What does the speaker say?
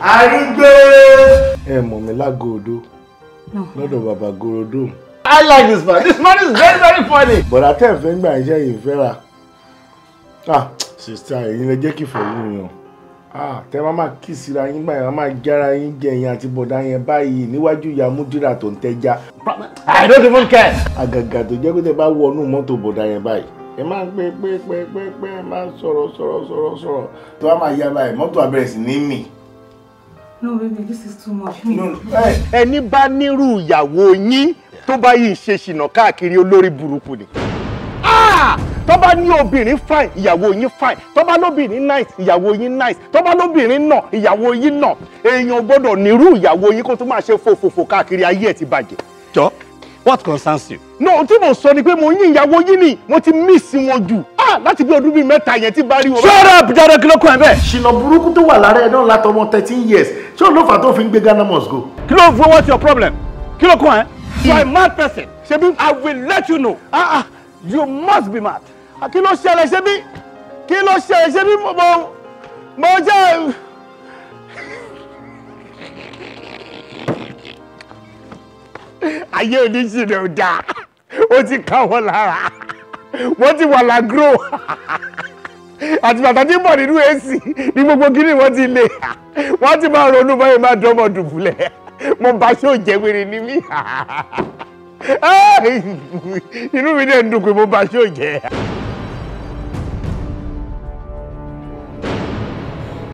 Arúgbó. Ẹ mọ̀ mi lágòodó lọ́dọ̀ bàbá Gorodo. I like this man. This man is very very funny. Bọ̀dà tẹ́ ẹ̀ fẹ́ ń gbà iṣẹ́ yìí fẹ́ ra. Ah, sister, ẹ̀yin lẹ jẹ́ kí fọ̀wọ́ yàn. Ah, tẹ́ máa máa kí síra yín báyìí, máa máa jára yín jẹ ẹ̀yin àti bọ̀dà yẹn báyìí níwájú ìyá Múdírà tó ń tẹ́já. I don't even care. Àgàgà tó jẹ́ pé tẹ́ bá wọnú mọ́tò bọ̀dà yẹn báyìí, ẹ máa pé pé pé pé pé ẹ máa sọ̀rọ̀ sọ̀rọ̀ sọ̀rọ̀ sọ̀rọ̀ tó bá máa yá báyìí, mọ́tò á bẹ̀rẹ̀ sí ní mì. No baby, this is too much. Ẹni bá nírú ìyàwó yín tó bá yìí ṣe ṣìnà káàkiri, olórí burúkú ni. Tó bá ní obìnrin fine, ìyàwó yín fine. Tó bá lóbìnrin nice, ìyàwó yín nice. Tó bá lóbìnrin náà, ìyàwó yín náà. Èèyàn gbọ́dọ̀ nírú ìyàwó yín kó tó máa ṣe fòfòfò káàkiri, ayé ẹ̀ ti bàjẹ́. Jọ, what concerns you? No, tí mo sọ ni pé mo yín ìyàwó yín ni mo ti miss wọn jù. Ah, láti bí ọdún bíi 3 yẹn tí bá rí wọn. Shut up, jàre, kí ló kún ẹ bẹ́ẹ̀? Ṣìnà burúkú tó wà lára ẹ náà látọmọ 13 years, ṣé òun ló fà tó fi ń gbé Ghana must go? Kí ló fún? What's your problem? Kí ló kún ẹ? You are a mad person. Ṣebí I will let you know. Ah ah, you must be mad. Kí ló ṣẹlẹ̀? Ṣebí kí ló ṣẹlẹ̀? Ṣebí mo jẹ́. Ayé oníṣìnà ò dáa, ó ti ká wọn lára, wọ́n ti wà lágúrò àti bàtà tí ń bọ̀ nínú èsì ní gbogbo kíní, wọ́n ti lè wọ́n ti máa ronú báyìí, máa dánmọ̀ dùbúlẹ̀. Mo bá ṣó jẹ́ wèrè ní mí, inú mi dẹ̀ ń dùn pé mo bá ṣó jẹ́.